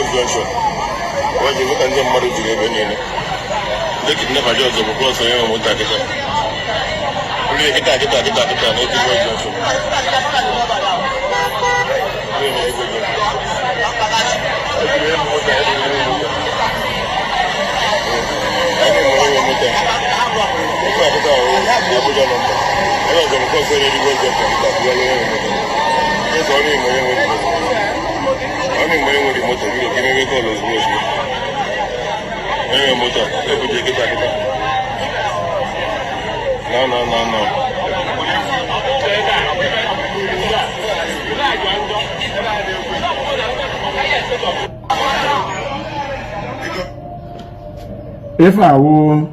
Bus Junction. Wee ji ka ndị mmadụ juru ebe niile. Ndị kidnapper ji ọzọ bụ cross onye nwe moto akịta. Ndị kịta kịta kịta kịta na Edi Bus Junction. Ndị na Edi Bus Junction. Ejiri elu moto, ejiri elu moto. Anyị na-enwere onwe moto. Ife akịta ọwụ Abuja number. Onye ọzọ bụ cross onye Edi Bus Junction kịta bugara onye nwe moto. Ụzọ ọrụ ime onye nwere moto. Ọrụ ime onye nwere moto biko ka imebe call ozugbo ozugbo. Onye nwe moto ebuje kịta kịta. No, no, no, no. Ife a wụ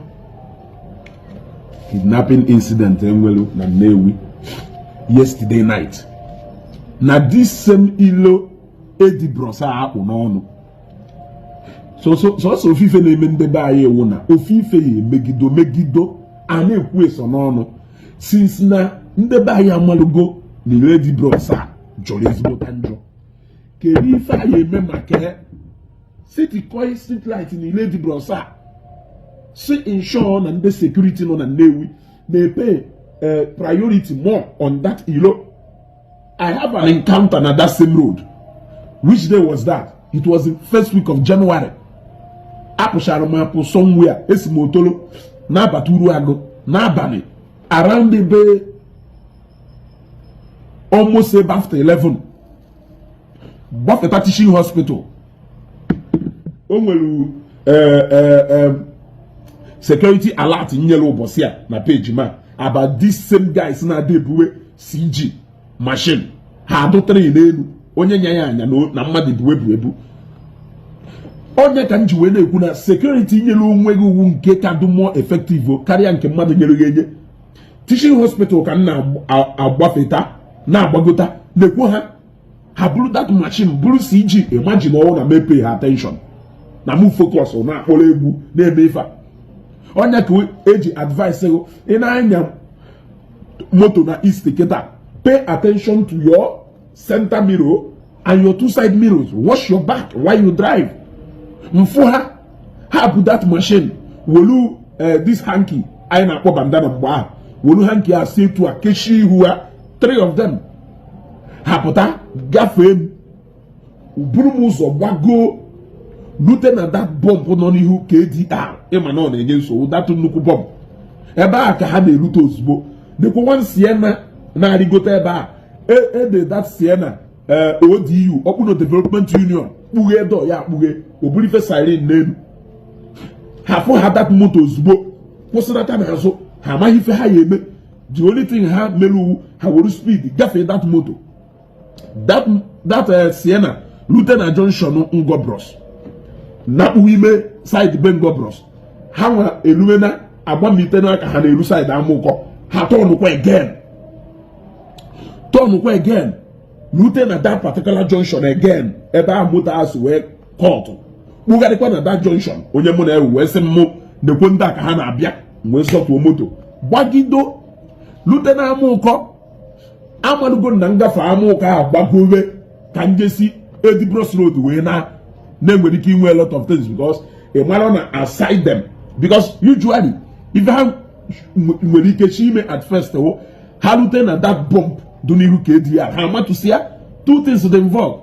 kidnapping incident enwelu na Nnewi yesterday night na this same ilo Edi Bros a akpụ n'ọnụ. Sọsọ ofufe na-eme ndị be anyị ewu na ofufe ya emegido megido a na-ekwu eso n'ọnụ since na ndị be anyị amalụgo na ilo Edi Bros a jọrọ ezigbota njọ. Kedu ife anyị eme maka city koi street light na ilo Edi Bros a si ensure na ndị security nọ na Nnewi na-epay priority more on that ilo? I have an encounter na that same road. Which day was that? It was the first week of January. Apụchara m apụ somewhere, esi m Otolo na-abata Uruagụ n'abalị around ebe almost ebe after 11, gbafeta teaching hospital. O nwere security alert nyere ụbọchị a na page ma about this same guys na-ada ebuwe CG machine ha adụtara n'elu onye nya ya anya na mmadụ buwe bu ebu. Onye ka m ji wee na-ekwu na security nyere onwe gị uwu nke ka dị more effective karịa nke mmadụ nyere gị enye. Teaching hospital ka m na-agbafeta na-agbagota na-ekwu ha ha buru that machine buru CG. Imagine ọwụ na mepe ha attention na mụ focus na-akpọrọ egwu na-eme ife a. Onye ka eji advice ị na-anya moto na east kịta, pay attention to your center mirror and your two side mirrors. Wash your back while you drive. Mfụ ha ha bụ that machine wolu this hanky anyị na-akpọ bandana mgbe ahụ, wolu hanky a si etu a kechie ihu ha. Three of them ha pụta gafee m, buru m ụzọ gbagoo rute na that bump nọ n'ihu KDR. Ịma na ọ na-enye nsogbu, that nnukwu bump ebe a ka ha na-erute ozugbo. Nekwa one Sienna na-arịgote ebe a ede that Sienna ODU, Okpuno Development Union, kpughe dọ ya akpughe oburife siren n'elu. Ha fụ ha that moto ozugbo kwụsịnata n'azụ. Ha amaghị ife ha ya eme. The only thing ha mere uwu ha were speed gafee that moto, that Sienna rute na junction Ngo Bros, nakpu ime side be Ngo Bros. Ha nwa eluwe na agbamite n'aka ha na-eru side Amụkọ, ha turnụkwa again, turnụkwa again, rute na that particular junction again ebe ahụ moto ahụ si wee kọtụ kpụgharịkwa na that junction. Onye mụ na ewu wee sị mụ nekwe ndị a ka ha na-abịa, wee zọtuo moto gbagido rute na Amụkọ. Amalugo na ngafe Amụkọ ahụ gbagowe ka njesi Edi Bros Road wee na na-enwere ike inwe a lot of things because ị mara na aside them, because usually ife ha nwere ike chi ime at first wụ ha rute na that bump dị n'ihu KDR, ha amatụsịa. Two things dị involved: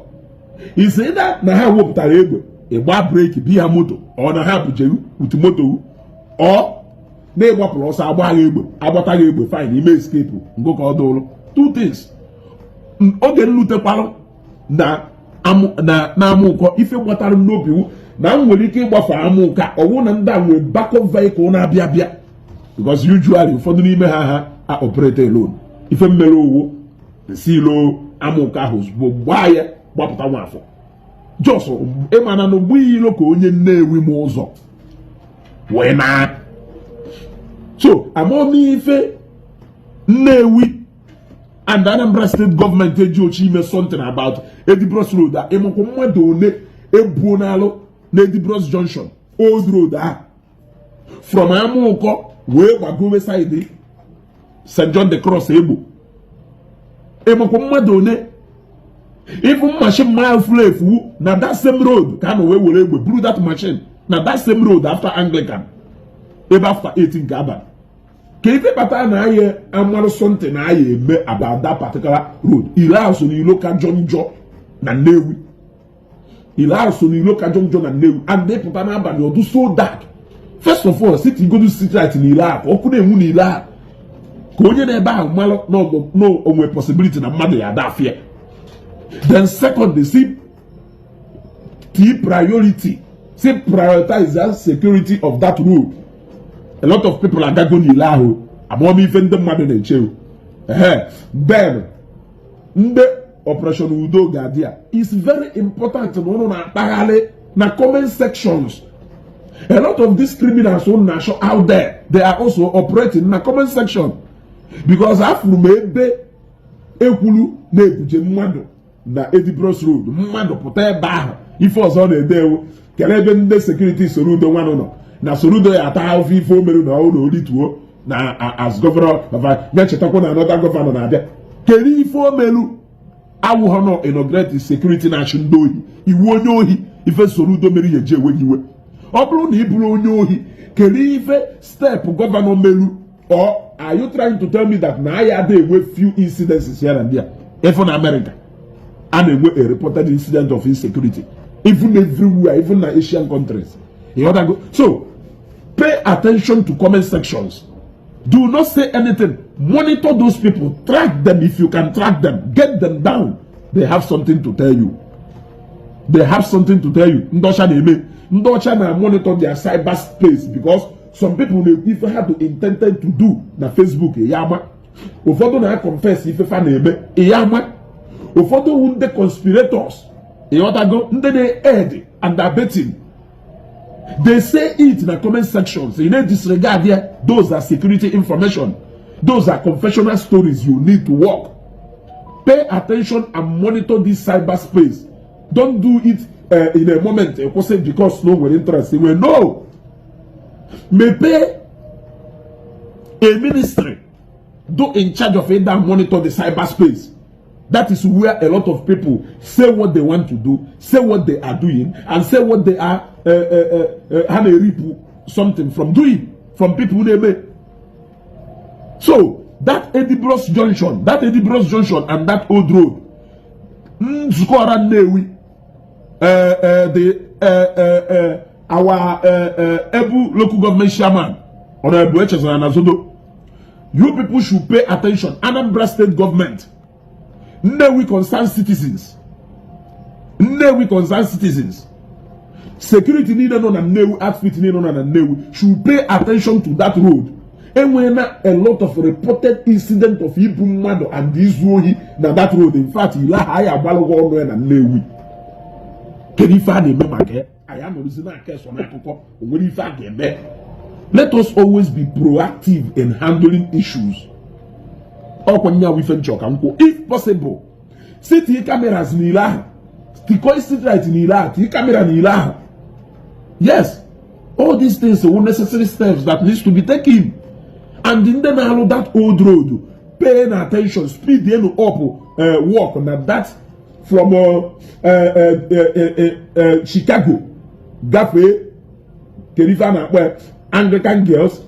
is either na ha wepụtara egbe ịgba brake bi ha moto, ọ na ha bujeru utu moto, ọ na ịgbapụrụ ọsọ agba ha egbe, agbata gị egbe, fine, ime escape ngụ ka ọ dụrụ. Two things. Oge nlutekwalụ na na Amụkọ, ife gbatara m n'obi wu na m nwere ike ịgbafe Amụka ọwụ na ndị a nwee backup vehicle na-abịa abịa, because usually ụfọdụ n'ime ha ha a operate alone. Ife mmere owu si ilo Amụka ahụ ozugbo gbaa ya gbapụta nwafọ jos ịmana na ogbu ilo ka onye Nnewi m ụzọ wee na so amamife Nnewi and Anambra State Government eji ochi ime something about Edi Bros Road a. Ịmakwa mmadụ one ebuo n'alụ na Edi Bros Junction, old road a from Amụkọ wee gbagowe side St. John the Cross Egbo? Ịmakwa mmadụ one Even machine mile furu efu na that same road ka a na wee were egbe buru that machine na that same road after Anglican, ebe after 8 nke abalị. Ka ife kpatara na aya amarụ something na aya eme about that particular road. Ile ahụ so n'ilo kajọ njọ na Nnewi. Ile ahụ so n'ilo kajọ njọ na Nnewi, and pụta n'abalị, ọdụ so dark. First of all, city godu street light n'ile ahụ ka ọkụ na-enwu n'ile ahụ, ka onye na-ebe ahụ malụ na onwe possibility na mmadụ ya ada afịa. Then second, si t priority, si prioritize that security of that road. A lot of people agago n'ile ahụ amụọm ife ndị mmadụ na-eche o. Ehe, then ndị Operation Udo Ga-adị a, it's very important na ụnụ na-akpagharị na comment sections. A lot of these criminals ụnụ na-achọ out there, they are also operating na comment section, because afụrụ m ebe ekwulu na-ebuje mmadụ na Edibros Road. Mmadụ pụta ebe ahụ, ife ọzọ na-ede ewu kelee ebe ndị security Soludo nwanụ nọ na Soludo ya ata ahụfụ ife o mere na ọ na orituo na as governor of ya. Chetakwa na another governor na-abịa. Kedu ife o melu awụghọ nọ inaugurate security na-achụ ndị ohi? Iwu onye ohi, ife Soludo mere ya eji enweghị iwe. Ọ bụrụ na ị bụrụ onye ohi, kedu ife step governor melu? Or are you trying to tell me that na ya ada enwe few incidences here and there? Even na America, a na-enwe a reported incident of insecurity, even everywhere, even na Asian countries. Ịghọtago? So pay attention to comment sections. Do not say anything. Monitor those people. Track them if you can track them. Get them down. They have something to tell you. They have something to tell you. Ndị ọcha na-eme, ndị ọcha na monitor their cyberspace, because some people na-ekwu ife ha do intended to do na Facebook. Ya ama ụfọdụ na-confess ife fa na-eme. Ya ama ụfọdụ wu ndị conspirators. Ịghọtago? Ndị na-aid and abetting, they say it na comment sections. You na disregard here. Those are security information. Those are confessional stories. You need to work, pay attention and monitor this cyberspace. Don't do it in a moment ekwụsị because no nwere interest nwere. No mepee a ministry do in charge of it that monitor the cyberspace. That is where a lot of people say what they want to do, say what they are doing, and say what they are ha na-eripụ something from doing from people na-eme. So that Edibros Junction, that Edibros Junction and that old road, Nzukọra Nnewi, the our Ebu local government chairman, Honorable Echezona Nazodo, you people should pay attention. Anambra State government, Nnewi Concerned Citizens, Nnewi Concerned Citizens, security niile nọ na Nnewi, outfit niile nọ na Nnewi should pay attention to that road. Enweela a lot of reported incident of ibu mmadụ and izu ohi na that road. In fact, ile ahụ anyị agbalụghị ọnụ ya na Nnewi. Kedu ife a na-eme maka ya? Anyị anọrụzi na-aka eso n'akụkọ. O nwere ife a ga-eme? Let us always be proactive in handling issues. Ọkwa nyawu ife nchọ ka m kwuo. If possible, city cameras niile ahụ tikọ, street light niile ahụ tii camera niile ahụ. Yes, all these things were necessary steps that needs to be taken. And ndị na-alụ that old road, pay na attention, speed enu up work na that from Chicago gafee, kedu ife a na-akpọ ya, Anglican Girls,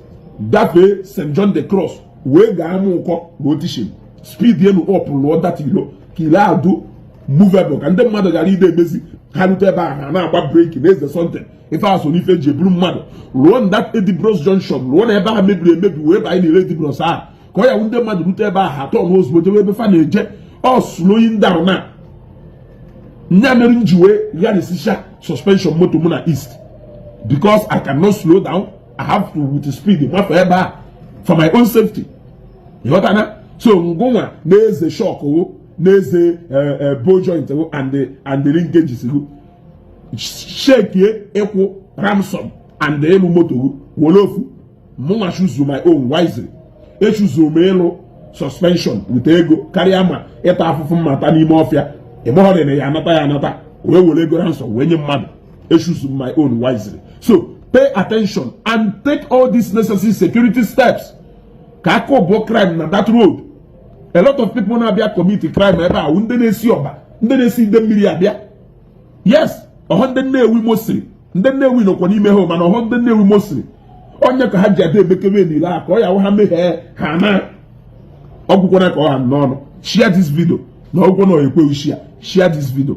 gafee St John the Cross, wee gaa ama ụkọ na otishin. Speed enu up, lụọ that ilo ka ile adụ movable, ka ndị mmadụ ghara ide emezi ha rute ebe ahụ, ha na-agba brake na eze something. Ife ahụ so n'ife eji eburu mmadụ. Rụọ na that Edibros Junction, rụọ na ebe ahụ mebiri emebi wee banye n'ile Edibros ahụ, ka ọ ya wụ ndị mmadụ rute ebe ahụ, atọ n'ozugbo jebe ebe fa na-eje. Ọ slowing down na nya mere m ji wee gharịsịcha suspension moto mụ na east, because I cannot slow down. I have to with speed mafe ebe a for my own safety. Ịghọtana? So ngụnwa na-eze shock wo, na-eze bow joint wo and the linkages wo, shekie ịkwụ ransom and ịlụ moto wo, were ofu. Mụnwa choose my own wisely. Echuzu m ịlụ suspension with ego karịa ma ịta afụfụ mmata n'ime ọfịa. Ịmụghọrị na ya anata ya anata wee were ego ransom wee nye mmadụ. Echuzu my own wisely. So pay attention and take all these necessary security steps ka aka ụbọ crime na that road. A lot of people na-abịa commit crime ebe a, ndị na-esi ọba. Ndị na-esi ide mmiri abịa, yes, ọhọ ndị Nnewi mosiri, ndị Nnewi nọkwa n'ime ha, mana ọhọ ndị Nnewi mosiri onye ka ha ji ada emekebe niile a ka ọ ya wụ ha meghee ha na ọgwụkwara ka ọ ha n'ọnụ. Share this video na ọgwụkwọ na ekweghị share. Share this video.